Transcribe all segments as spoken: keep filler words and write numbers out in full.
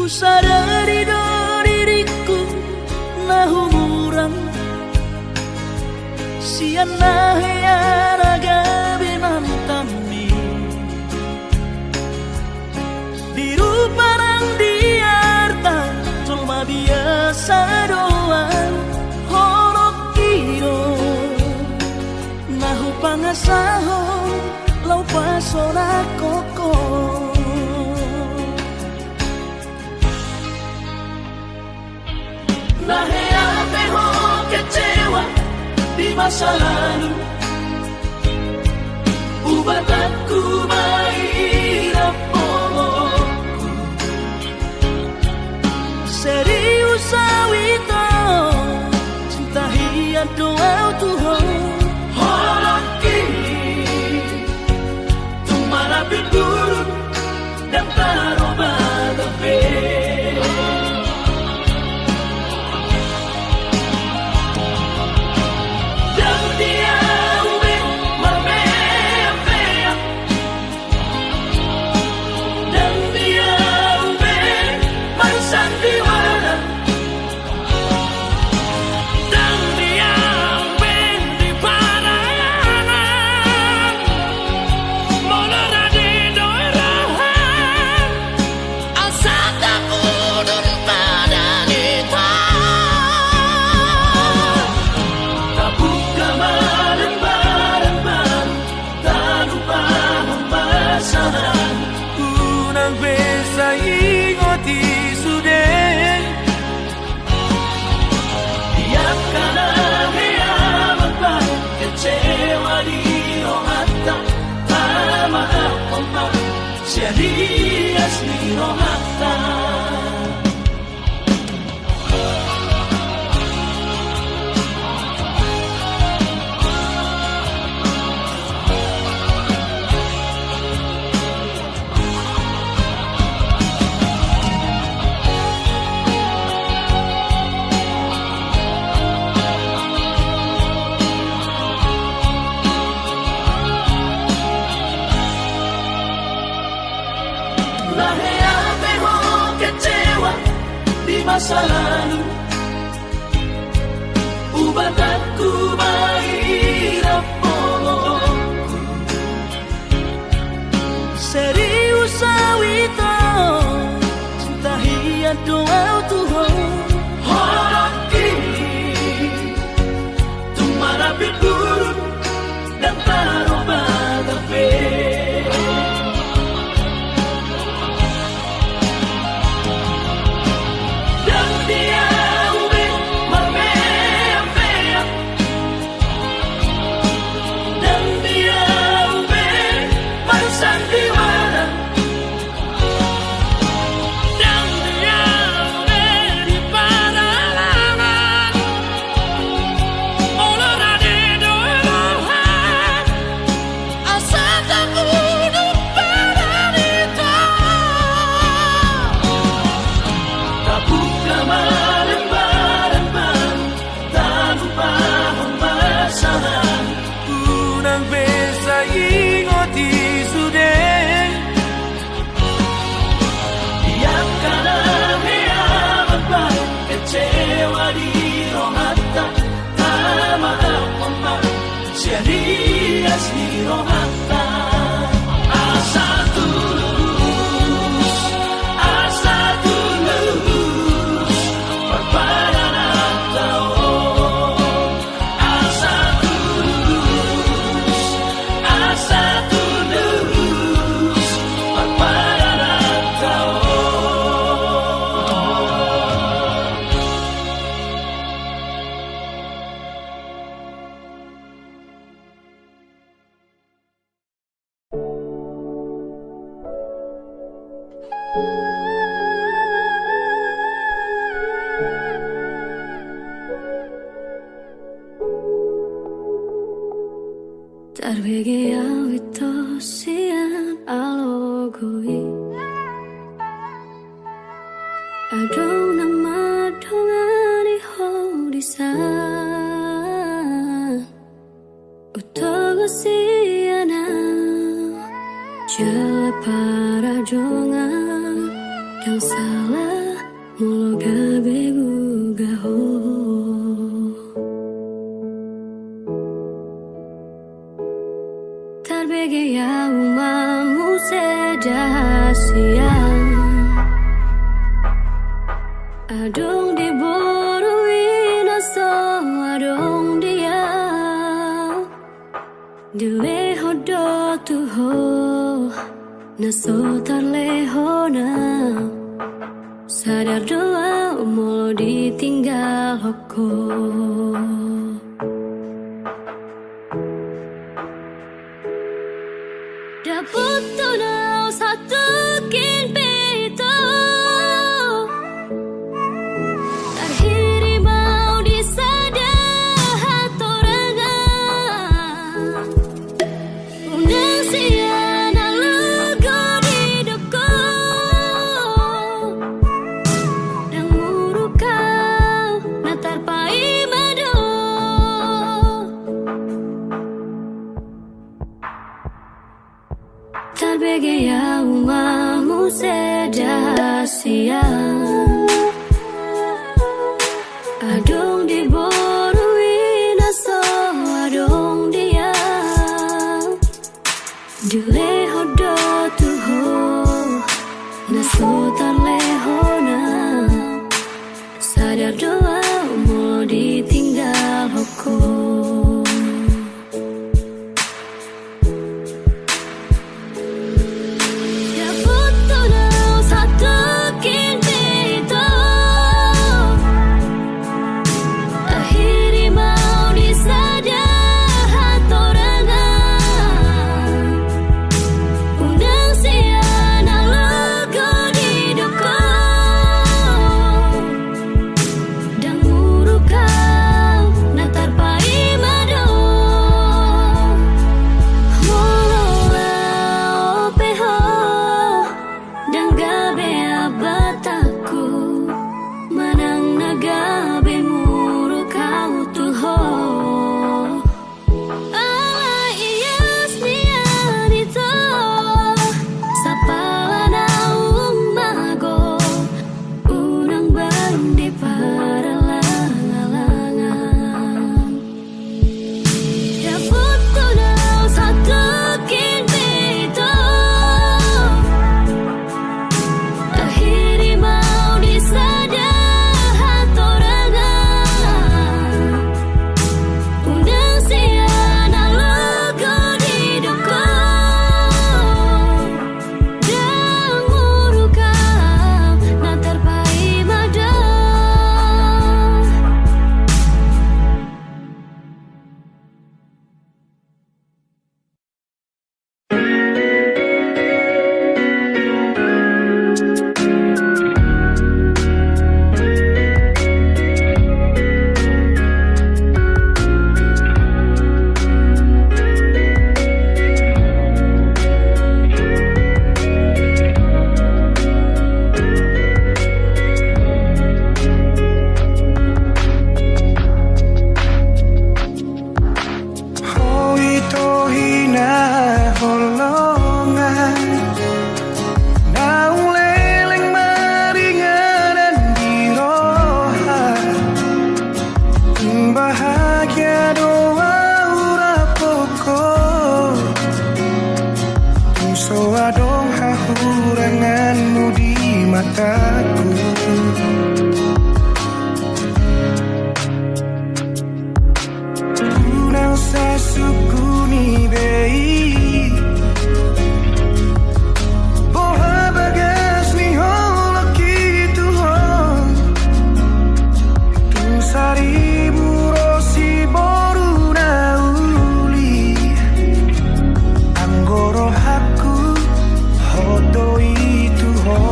Sadari do diringku na humurang sian na hea na gabe mantanmi. Di rupa nang di arta jolma biasa do ahu, holongki do na hupangasahon laho pasolangkon ho. Na hea pe ho kecewa di masa lalu, ubatanku ma i rap holongku. Serius ahu ito, cinta hian do ahu tu ho. Holongki, tung marapit burung, ndang tarobata be. Ndang di ahu be marmeam-meam, ndang di ahu be marsandiwara. Ndang di ahu be di parayangan, molo rade do i roham, asa tapudun badan ito. Tabuka ma lembaran baru, talupa pasaran, unang be sai ingot i sude. Di angka na hea ma bahen kecewa di rohanta, tamaafhon ma sian ias ni rohanta. Na hea pe ho kecewa di masa lalu, ubatanku ma i rap holongku. Serius ahu ito, cinta hian do ahu tu ho. Holongki, tung marapit burung, ndang tarobata be. Ndang di ahu be marmeam-meam, ndang di ahu be marsandiwara. Ndang di ahu be di parayangan, molo rade do i roham, asa tapudun badan ito. Tabuka ma lembaran baru, talupa pasaran, unang be sai ingot i sude. Di angka na hea ma bahen kecewa di rohanta, tamaafhon ma sian ias ni rohanta. Asa tulus, asa tulus parpadananta on. Asa tulus, asa tulus parpadananta on. Tarbege ahu ito sian alogo i, adong na mandongani ho dison. Hutogu sian ahu jala parajongan Ndang sala molo gabe gugah ho. Tarbege ahu ma muse da sian. Adong di boru i na so adong di ahu. Dilehon do tu ho na so tarlehon ahu. Sadar do ahu molo ditinggalhon ho. Dapothon ahu satongkin pe ito. Tarhirim ahu di sada hatorangan. Unang sian na logo didok ho. Ndang muruk ahu na tarpaima do. Tarbege ahu ma muse da sian. Adong di boru i na so adong di ahu. Dilehon do tu ho na so tarlehon ahu. Sadar do ahu molo ditinggalhon ho. Ndang muruk ahu na tarpaima do. Molo ahu pe ho ndang gabe ambatanku, manang na gabe muruk ahu tu ho. Alai ias nian ito, sapala naung mago, unang baen di parlangalangan. Dapothon ahu satongkin pe ito. Tarhirim ahu di sada hatorangan. Unang sian na logo didok ho. Ndang muruk ahu na tarpaima do. Ho ito hinaholongan, naung leleng maringanan di roha. Tung bahagia do ahu rap ho, tung so adong hahuranganmu di mataku. Unang sasungkun i be i, boha bagas ni holongki tu ho. Tung saribu ro siboru na uli, anggo rohangku hot do i tu ho.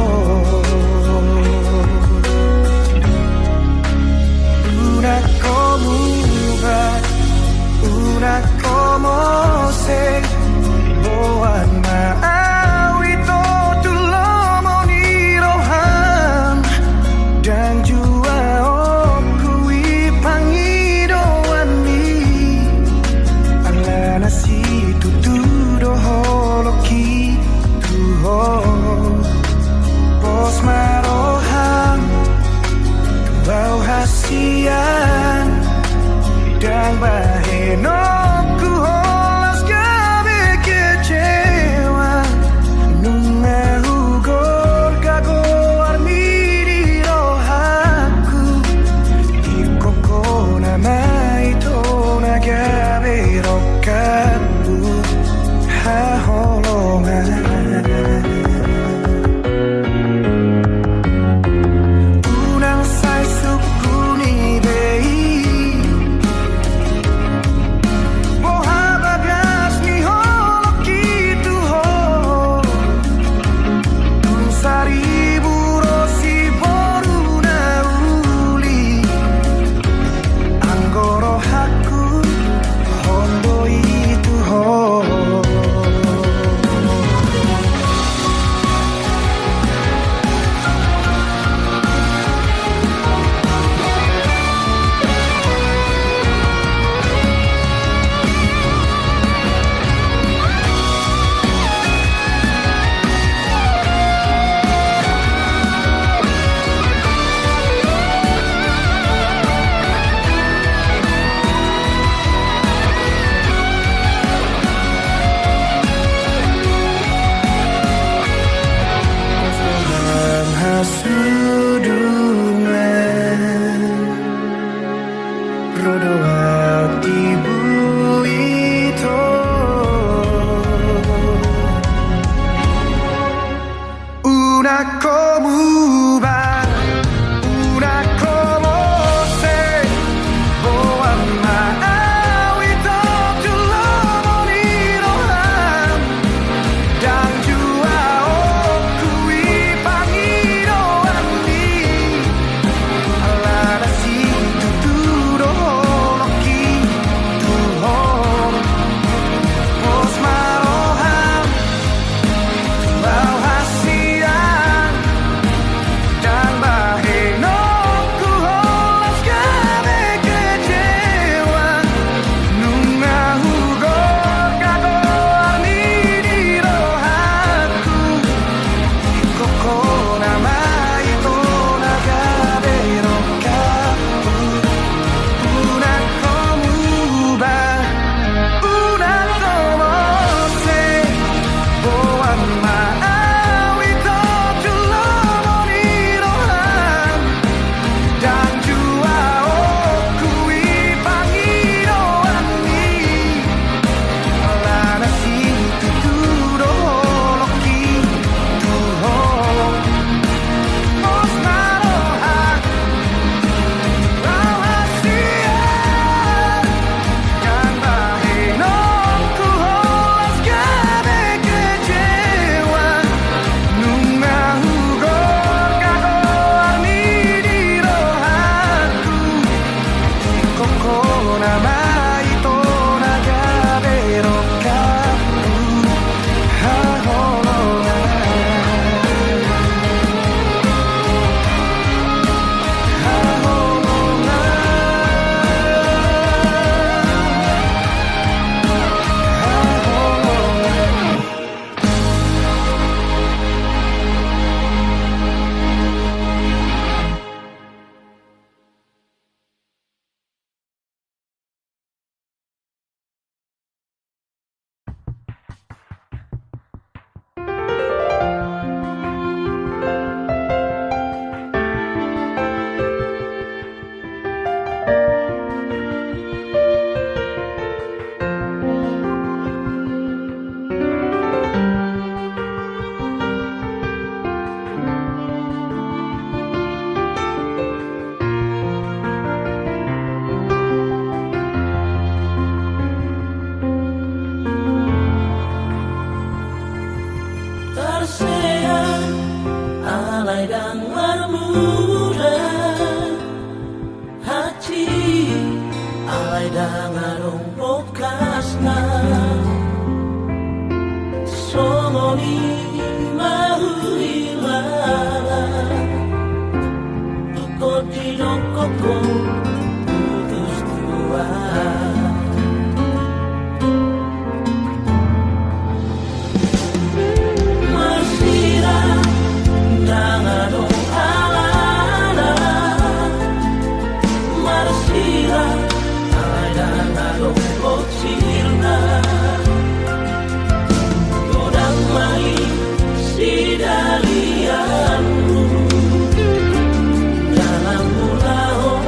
Komu ba, unang ho mose, boan ma au ito tu lomo ni roham. Ndang jua on hupangidoan i, alana situtu do holongki tu ho. Pos ma roham, tu au hasian, ndang bahenonku holan gabe kecewa. Nunga hugorgor goar ni di rohangku, ingkon ho nama ito na gabe rohangku. Unang ho muba, unang ho mose, boan ma au ito tu lomo ni roham. Ndang jua on hupangidoan i, alana situtu do holongki tu ho. Pos ma roham, tu au hasian, ndang bahenonku holan gabe kecewa. Nunga hugorgor goar ni di rohangku, ingkon ho nama ito na gabe rohangku. Haholongan. Haholongan. Haholongan. Tarseat alai ndang marmula, hansit alai ndang adong bokasna. Songon i ma huhilala, tung didok ho putus tua. Marsirang ndang adong alana, marsirang alai ndang adong bocilna. Godang ma i sidalianmu, ndang mulaon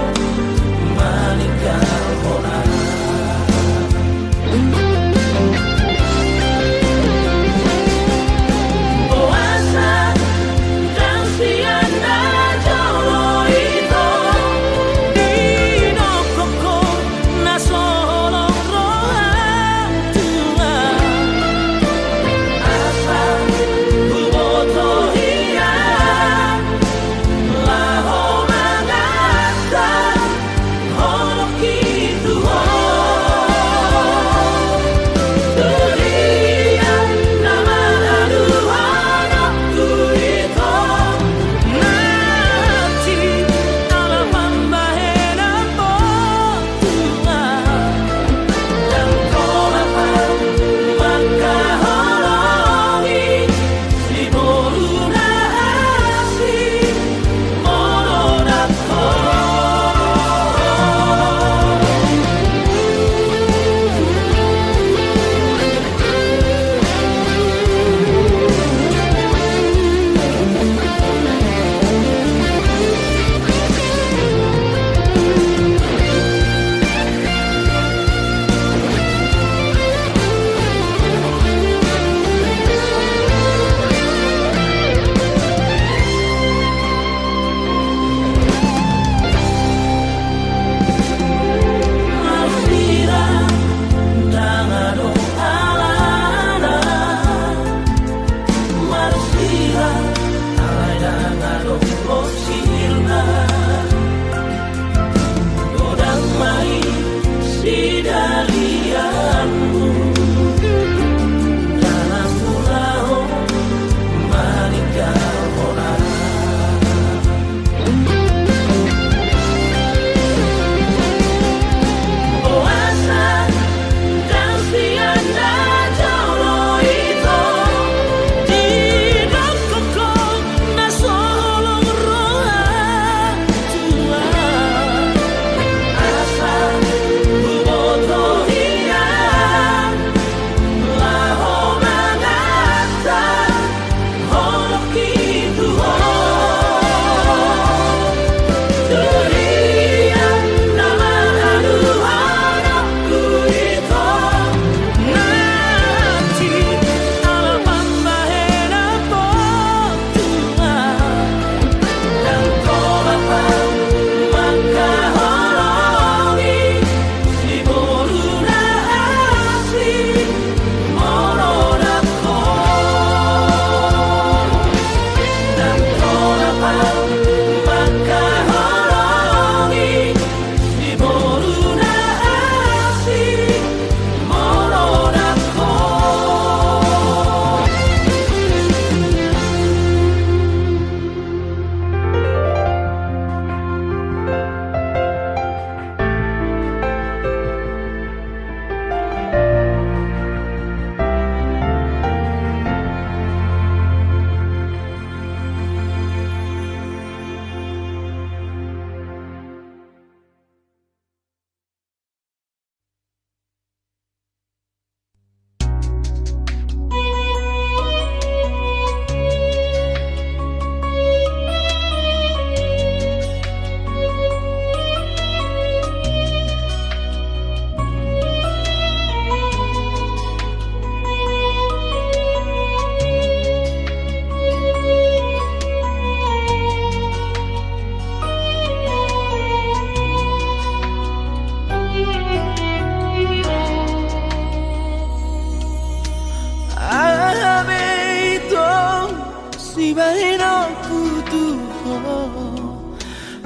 Bahenonku tu ho,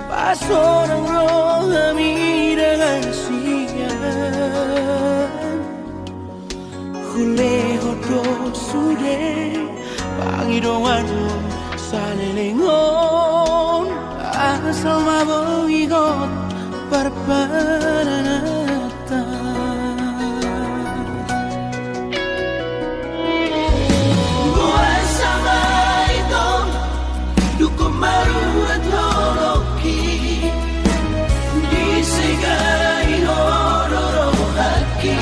pasonang rohami dengan sian. Hulehon do sude pangidoanmu saleleng on, asal ma boi hot parparangan. Boasa ma i tong, dungkon marurat holongki, disegai ho do rohangki.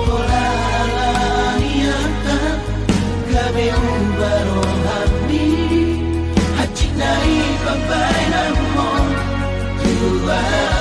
Holan ala ni angka gabe uba rohami, hansit na i pambahenanmon tu ahu.